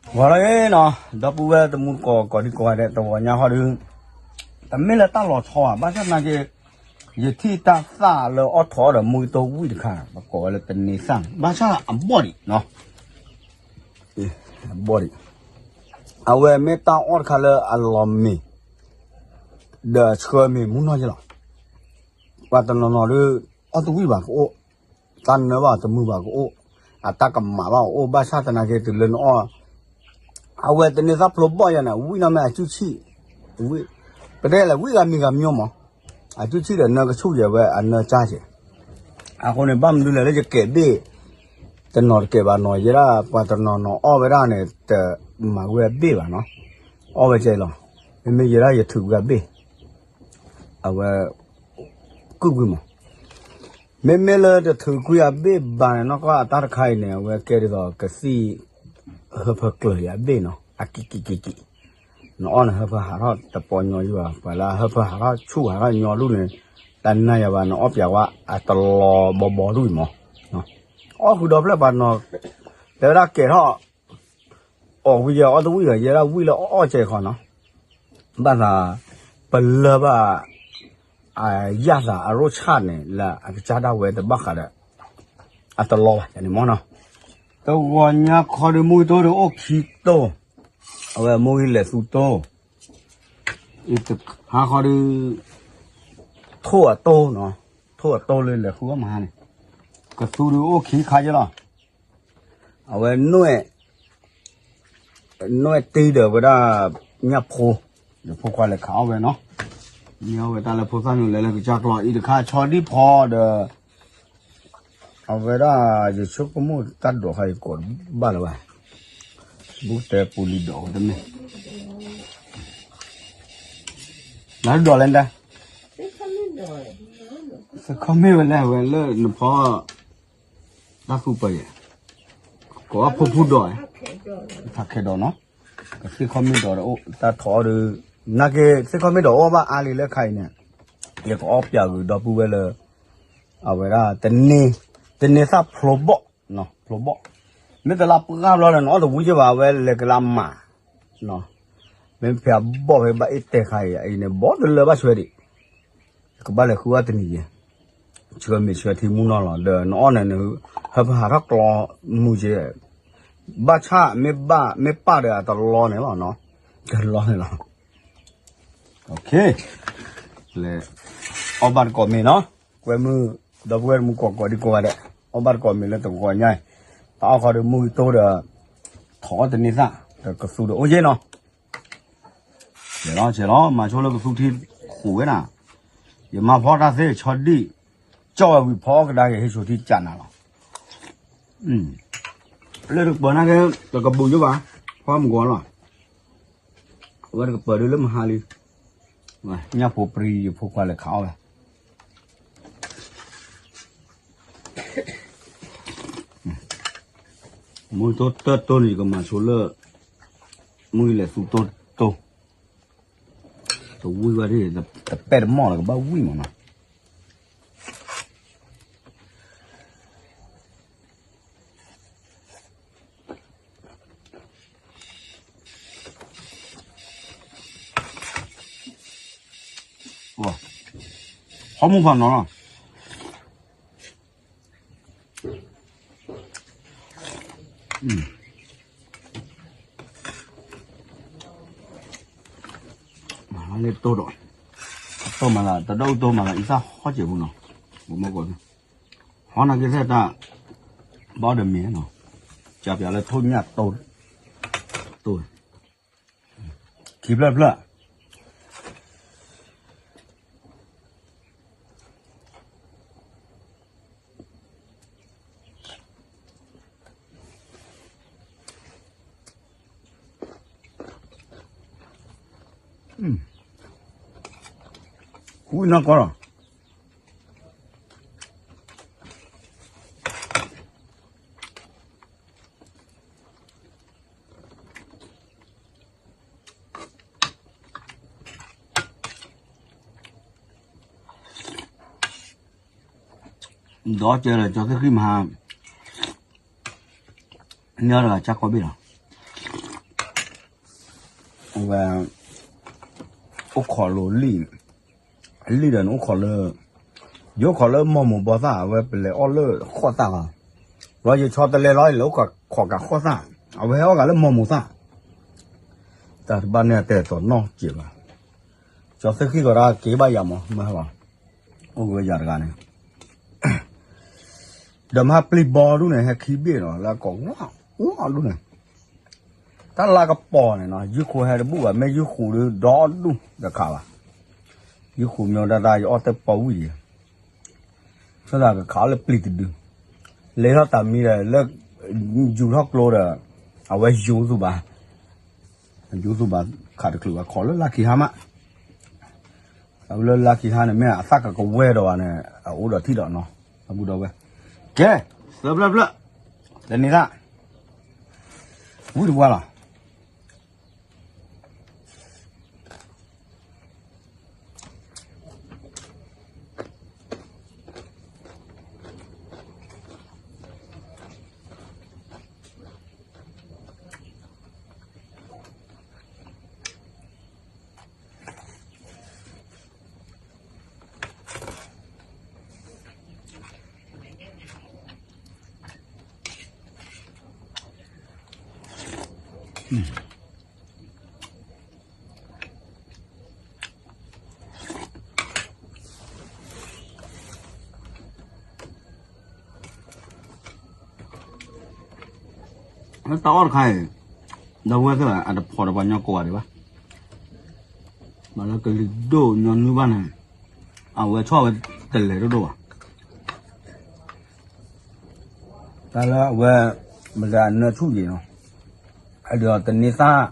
ဂီၤလီၤနီၤ, ဒီပုၢ်ဝဲၢ်တမူတကိး ကိးဒံကိးဂၤဒဲး တဂီၤညါဃီဒီး တမ့ၢ်လၢတၢ်လီၤဆီဘၣ်, ဘၣ်ဆၣ်သနာ်က့ ယထံၣ်တၢ်သၣ်လၢအီၣ်ထီၣ်အီၣ်ဒီးမူကတိၢ်ဝံၣ်တခါ, ပကိးဝဲလၢတန့ၤသၣ်န့ၣ် ဘၣ်ဆၣ်အဘီၣ်ဒံးနီၤ, အဘီၣ်ဒံး, အဝဲမ့ၢ်တၢ်အီၣ်တခါလၢအလီၤမ့ၤ ဒီးအဆှၢမ့ၤမူနီၢ်ယဲလီၤ. ပှၤတနီၤနီၤဒီး အီၣ်တဝံၣ်ဘၣ်ကအိၣ်, တၢ်နၢဘၣ်တမုာ်ဘၣ်ကအိၣ်, အတၢ်ကမၣ်ဘၣ်ကအိၣ်, ဘၣ်ဆၣ်သနာ်က့တုၤလၢနအီၣ်, အဝဲတန့ၤသၣ်ဖျိဘီၣ်ယၤန့ၣ် ဝံၣ်နီၢ်မ့ၢ်အစုဆံၣ်, ပတဲလဲၣ်ဝံၣ်ဂၤမံၤဂၤမံၤမး, အစုဆံၣ်ဒီးနၢကဆူၣ်ယဲဝဲအနၢကၠါကဲး, အဃိန့ၣ် ဘၣ်မနုၤလဲၣ်လၢယကဲးဘ့ၣ်, တနီၤတကဲးဘၣ်နီၤ, ယဲဒၣ်ပှၤတနီၤနီၤအီၣ်ဝဲဒၣ်န့ၣ် တမၤဝဲအဘ့ၣ်ဘၣ်နီၤ, အီၣ်ဝဲကဲလီၤ, မ့မ့ၢ်ယဲဒၣ်ယထုးဝဲအဘ့ၣ် အဝဲ ကွံာ်ကွံာ်မး, မ့မ့ၢ်လၢတထုးကွံာ်အဘ့ၣ်ဘၣ်န့ၣ် နီၢ်ကီၢ်အတၢ်တခါအံၤန့ၣ် အဝဲကဲဒ်သိးကသံၣ် ဟၢဖၢကျၢၤယၤအဘ့ၣ်နီၤ, အကံးကံးကံးကံး, နအီၣ်န့ၣ် ဟၢဖၢဟးထီၣ်တပီညီယဘၣ်, ပှၤလၢဟၢဖၢဟးထီၣ်ဆူၣ်ဟးထီၣ်ညီဒူၣ်န့ၣ် တၢ်နါယၤဘၣ်, နအီၣ်ပၠးဝဲအတလီၤဘီဘီဒူၣ်အံၤမး, အီၣ်ဃုာ်ဒီဖျၢၣ်ပှၤနီၤ, တဲဝဲဒၣ်ကဲထီၣ် အီၣ်ဝံၤယဲအီၣ်တဝံၣ်ဒီး ယဲဒၣ်ဝံၣ်လၢအီၣ်အီၣ်ကဲခီနီၤ, ဘၣ်သး ပလၢဘၣ် အယၣ်သးအရိၣ်ဆၣ်န့ၣ် လၢအကစၢ်ဒၣ်ဝဲတဘၣ်ဃးဒီး အတလီၤဘၣ်န့ၣ်မးနီၤ, တဂီၤညါခီဒီးမူဂံၢ်တိၢ်ဒီးအိၣ်ခံတိၢ်, အဝဲမူဂံၢ်လဲၤသူတိၢ်, ဟါခီဒီး ထိၣ်အတိၢ်နီၤ, ထိၣ်အတိၢ်လၢလဲၤဃုအီၣ်မဟါန့ၣ်, ကသူဒီးအိၣ်ခံခါယဲလီၤ. အဝဲ နွဲၣ်တ့ၢ်ဒီးဝဲဒၣ် ညၣ်ဖိ, ယဖိခွါလဲၤခးအီၣ်ဝဲနီၤ, မ့ၢ်အီၣ်ဝဲတၢ်လၢဖိသၣ်ညိလဲၤလၢကစၢ်ကျီအံၤတခါ ဆီဒံၣ်ဖီဒီး အဝဲဒၣ် ယဆိကမိၣ်တၢ်ဒိးဃါအံၤကိးဘၣ်လၢၤဘၣ်, ဘူးတဲပူၤလံၤဒိးဝဲတမ့ၢ် နဒိးလဲၣ်ဒၣ်, သ့ၣ်ခီမ့ၢ်ဝဲလဲၣ် အဝဲလၢနဖီ တၢ်သူပၢၤယဲၢ်, ကိးအီၣ်ဖိဖူဒိး, ဖးခဲဒိးနီၤ, ကသ့ၣ်ခီမ့ၢ်ဒိးဒီးအိၣ်တၢ်ထီၣ်အီၤဒီး, နာ်က့ သ့ၣ်ခီမ့ၢ်ဒိးအိၣ်ဘၣ်အါလံလၢခါအံၤန့ၣ်, ယကအီၣ်ပၠးဂုာ်ဒီပုၢ်ဝဲၢ်လၢ အဝဲဒၣ် တန့ၤသၣ်ဖျိဘီၣ်, ဖျိဘီၣ်, မ့ၢ်တလါပှၢ်ဘျီလၢနအီၣ်တဝံၣ်ယဲၢ်ဘၣ် အဝဲလဲၤကလါမး, မ့ၢ်ဖဲအဘီၣ်ဖဲဘၣ်အ့ၣ်တဲာ်ခါအံၤ အံၤန့ၣ် ဘီတလၢဘၣ်ဆွဲဒံး ကဘၣ်လဲၤဃုအီၣ်တနံၤယဲၢ်, ဆှၢမ့ၤဆှၢထံမူနီၢ်လီၤ. ဒီးနအီၣ်န့ၣ် ဟၢဖၢဟးထီၣ်ကျီမုာ်ကဲ, ဘၣ်ဆၣ်မ့ၢ်ဘၣ်မ့ၢ်ပၣ်ဒီးအတလီန့ၣ်လီၤ, တလီန့ၣ်လီၤ. လဲၤအီၣ်ဘၣ်တကိးမ့ၤနီၤ, ကွဲမုၢ် ဒီပုၢ်ဝဲၢ်တမူကိးကိးဒံကိးဂၤဒဲး, အီၣ်ဘၣ်တကိးမ့ၤလၢတဂီၤညါအံၤ, တၢ်အီၣ်ဃီဒီးမုၢ်ဂံၢ်တိၢ်ဒီး ထီၣ်အီၣ်တန့ၤသၣ်, ဒီးကသူဒီးအိၣ်ယဲၢ်နီၤ. ဆဲးလီၤဆဲးလီၤ မၤဆိလၢကသူထံဃိးဝဲဒၣ်, ယမၤဖီတၢ်သ့ဆီဒံၣ်, ကၠီၣ်ဝဲဝံၤဖီအီၣ်ကဒါက့ၤ ဟ့ၣ်ဆိထံကၢ်နၤလီၤ. လၢတကပၤနာ်က့ တကဘူးယိဘၣ်, ဖီမုၢ်ဂီၤလီၤ. အဝဲတကပၤဒုလၢမဟါလံ, ညၣ်ဖိပြံယဖိခွါလဲၤခးအီၣ်ဝဲ မုၢ်တိၢ်တၢၢ်တိၢ်န့ၣ် ယကမၤဆိလၢ မုၢ်လဲၤသူတိၢ်တိၢ်, တဝံၣ်ဝဲဒၣ် တပဲၢ်တမီၢ်လီၤ ကဘၣ်ဝံၣ်မးနီၤ. ဟီမုၢ်ဖးနီၤလီၤ. မၤလၢတိၢ်ဒီး တိၢ်မၤလၢ တဒိၣ်တိၢ်မၤလၢ အံသၣ်ဟီၣ်စဲးပူၤနီၤ, ဘိမီၢ်ကိးန့ၣ် ဟီနာ်က့သ့ၣ်တၢ် ဘၣ်ဒီးမ့ၢ်နီၤ, ကၢ်ပၠးလၢထိၣ်ညၣ်တိၢ်, တိၢ်, ခံဖျၢၣ်တဖျၢၣ် ဝံၣ်နီၢ်ကီၢ်လီၤ. ဒီးကဲလၢကၠီသ့ၣ်ဃံမဟါ, န့ၢ်အီၤတဂၤကၢ်ကီဘ့ၣ်လီၤ. ဝဲ အိၣ်ခိးလိာ်လံာ်, လံာ်ဒီးနအိၣ်ခိးလၢ, ယအိၣ်ခိးလၢမီၢ်မိၢ်ဘီသၣ် အဝဲပလဲၤအီၣ်လၢဃီၣ်သၣ်လီၤ, ဒီးယဆီတလဲလီၤ ယလဲၤအိၣ်ခိးကးဃီၣ်သၣ်, အဝဲဟဲအီၣ်ကးလၢမီၢ်မိၢ်သၣ်, တၢ်တဘၣ်န့ၣ်တဲသိးနီၢ်စဲးဘၣ်, ကၠီသ့ၣ်ဃံၣ်ကီးဒၣ်က့ၤဘၣ်ယၤမး မၤလီၤ, အိၣ်က့ၤဝဲယၤတဂၤန့ၣ် ဒီးမ့ၢ်ဟဲပျံၤဘီဒူၣ်န့ၣ် ဟဲခံဘ့ၣ်နီၤ လၢအကိးဝီၣ်ဒူၣ်န့ၣ်, တၢ်လၢကပီၤန့ၣ်နီၤ ယုၢ်ဃိဟဲတဘူၣ်ဘၣ် မ့ၢ်ယုၢ်ဃိဒီးဒီဒူၣ်တခးဘၣ်, ယုၢ်ဃိမ့ၢ်ဒၣ်တၢ်ယအီၣ်တၢ်ပီဝံၣ်ယဲ, ဆိသးကခးအီၣ်လၢပျံၤတဒု, လဲၤထီၣ်တၢ်မံဒီးလၢ, ယူၤထီၣ်ကျိဒီး, အဝဲယိၤသူၣ်ဘၣ်, ယိၤသူၣ်ဘၣ်ခးတချုးဘၣ်ခီလၢလါခံဟါမး အဝဲလၢလါခံဟါန့ၣ် မ့ၢ်အသၣ်ကကဝဲၤဒီးဘၣ်န့ၣ် အအိၣ်ဒီးထံၣ်ဒီးနီၤ, အဘူးဒီးဝဲ, ကဲ, သၢဖျၢၣ်ဖျၢၣ်, တန့ၤသၣ်, ဝံၣ်တပှၢ်လီၤ. တၢ်အီၣ်တခါအံၤ, ဒီပုၢ်ဝဲၢ်သ့ၣ် အတဖိးဒီးပှၤညီကိးဂၤဒံးဘၣ်, ဘၣ်လၢကလံၤဒိၣ်ညီနုၢ်ဘၣ်န့ၣ်, အဝဲဆီၣ်ဝဲတလဲၤဒိၣ်ဒိၣ်ဘၣ် တၢ်လၢအဝဲ, မတၤအနၢဆူၣ်ယံၤနီၤ, အဲၣ်ဒိးတန့ၤသၣ်, နီၢ်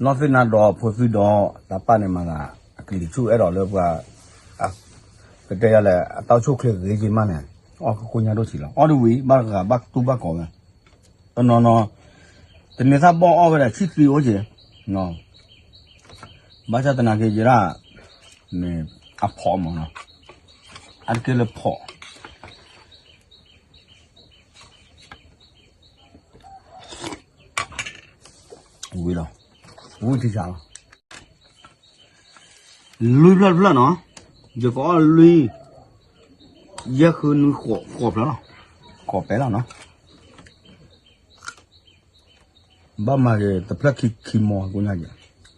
သ့ၣ်နါဒီးဖိသၣ်ဒီးတၢ်ပာ်န့ၣ်မၤသး, အကလံၤဆူၣ်အဲၣ်ဒိးလၢပှၤ, ကတဲယၤလဲၣ် အတၢ်အိၣ်ဆူၣ်ချ့ဂ့ၤက့ၤမးန့ၣ်, အီၣ်ကကိၢ်ညါဒိၣ်ထံးလီၤ အီၣ်ဒ်ဝံၤ ဘၣ်တဂၤဘၣ်တူၢ်ဘၣ်ကီးဝဲ, တနီၤနီၤ, တန့ၤသၣ်ဘီၣ်အီၣ်ဝဲဒၣ်ဆံၣ်သံအိၣ်က့ၤ, ဘၣ်ဆၣ်သနာ်က့ယဲဒၣ်, မ့ၢ်အဖိးမးနီၤ, အါတက့ၢ်လၢဖိး ဝံၤလီၤ, ဝံၤထံဆးလီၤ, လွံၢ်ဖျၢၣ်တဖျၢၣ်နီၤ, ယကအီၣ်လွံၢ်, ယဲၢ်ဃုနွံဃိးဖျၢၣ်လီၤ, ဃိးပဲလီၤနီၤ, ဘၣ်မၤက့ၤတဖျၢၣ်ခံခံမီၤကိညါက့ၤ,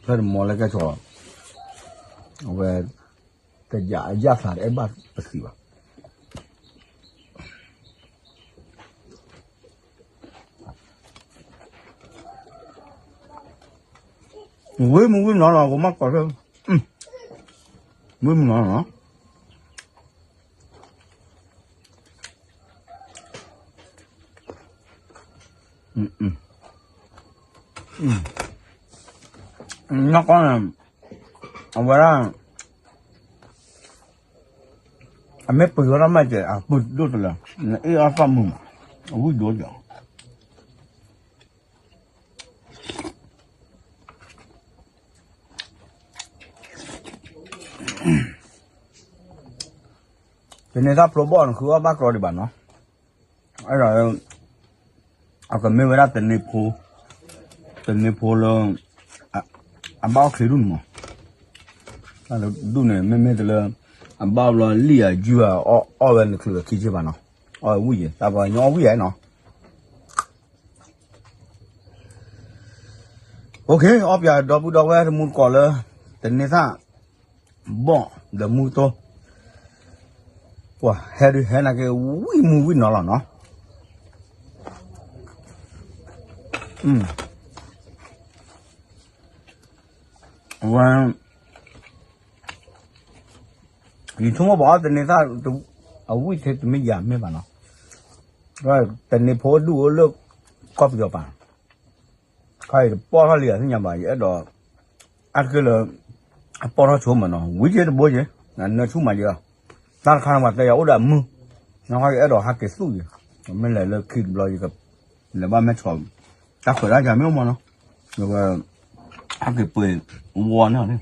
ဖျၢၣ်တမီၤလၢကဲထီၣ်, အဝဲ, တယၤအယၣ်သးတအဲၣ်ဘၣ်ပသံးဘၣ် ဝံမုၢ်ဝံမနီၤလီၤ ကမၣ်ကီးလၢ, ဝံမနီၤလီၤ, နီၢ်ကီၢ်န့ၣ်, အဝဲဒၣ်, အမ့ၢ်ပှ့ၤဝဲဒၣ်မးကဲ အပုၢ်ဒိၣ်တလၢ, နအ့ၣ်အီၣ်သၣ်မုာ်မး, အဝံၣ်ဒိၣ်ကဲ တန့ၤသၣ်ဖျိဘီၣ်န့ၣ် ဃုအီၣ်ဘၣ်ကြီဒံးဘၣ်နီၤ, အဲၣ်ဒိး, အကမ့ၢ်ဝဲဒၣ်တန့ၤဖိ, တန့ၤဖိလၢ, အဘၣ်အီၣ်ချ့ဒူၣ်န့ၣ်မး, ဒူၣ်န့ၣ် မ့မ့ၢ်တလၢ, အဘၣ်ဘျီလံၣ်အယုၢ်အ, အီၣ်ဝဲနချုးအခံက့ဘၣ်နီၤ, အီၣ်ဝံၣ်ယဲ တၢ်ပှၤညီအီၣ်ဝံၣ်ယဲနီၤ အီၣ်ပၠးဒီပုၢ်ဒီဝဲၢ်တမူတကိးလၢ, တန့ၤသၣ်, ဘီၣ်ဒီးမူတိ, ပှၤဟဲဒုးဟဲနာ်က့ ဝံၣ်မူဝံၣ်နီၤလီၤနီၤ, အဝဲ, ယဆိကမိၣ်ပှၤအီၣ်တန့ၤသၣ်, အဝံၣ်ထဲတမ့ၢ်ယၤမ့ၢ်ဘၣ်နီၤ, တန့ၤဖိဒူၣ်အိၣ်လၢ, ကီၢ်ပယီၤပၤ, ခါအံၤတပီၢ်ထီၣ်လံယၤသ့ၣ်ညါဘၣ် ယအဲၣ်ဒိး, အါတက့ၢ်လၢ, အပီၢ်ထီၣ်ဆိမးနီၤ ဝံၣ်က့တဘိက့, နၢဆူၣ်မးယဲ, တၢ်တခါန့ၣ်ပှၤတဲယၤအိၣ်ဒီးအမုၢ်, နခါယအဲၣ်ဒိးဟးက့ၤသူၣ်ယဲ, မ့ၢ်လဲၤလၢခံတဘျီယက, လဲၤဘၣ်မဲၢ်ဆီး, တၢ်ခွဲးတၢ်ယာ်မ့ၢ်အိၣ်မးနီၤ, ဝဲ, ဟးက့ၤပှ့ၤ, ဝီန့ၣ်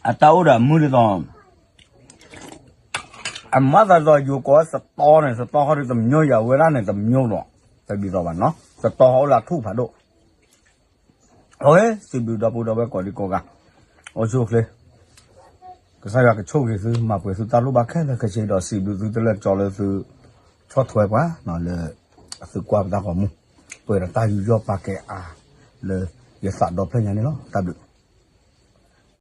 အတၢ်အိၣ်ဒီးအမုၢ်ဒ်သိး, အမၤသးဒ်သိးယိၤကိးစတီန့ၣ် စတီခီဒ်တမညိယၤဝဲဒၣ်န့ၣ်တမညိလီၤ, တဒ်သိးဘၣ်နီၤ စတီခီအိၣ်လၢအထူၣ်ဖးဒိၣ် ဒီးဝဲစံးဘျုးဒီပုၢ်ဒီဝဲၢ်ကိးဒံကိးဂၤ, အိၣ်ဆူၣ်အိၣ်ချ့, ကစၢ်ယွၤကဆိၣ်ဂ့ၤသု မၤပှဲၤသုတၢ်လိၣ်ဘၣ်ခဲလၢာ်ခဲဆ့ဒီး စံးဘျုးသုတလၢာ်ကၠီလၢသု ဆီၣ်ထွဲပှၤလၢ သုကွၢ်ပတၢ်ဂီၤမူ, ပှဲၤဒီးတၢ်ယူးယီၣ်ပာ်ကဲအါလၢယသးဒီဖျၢၣ်ညါန့ၣ်လီၤ. တၢ်ဘျုး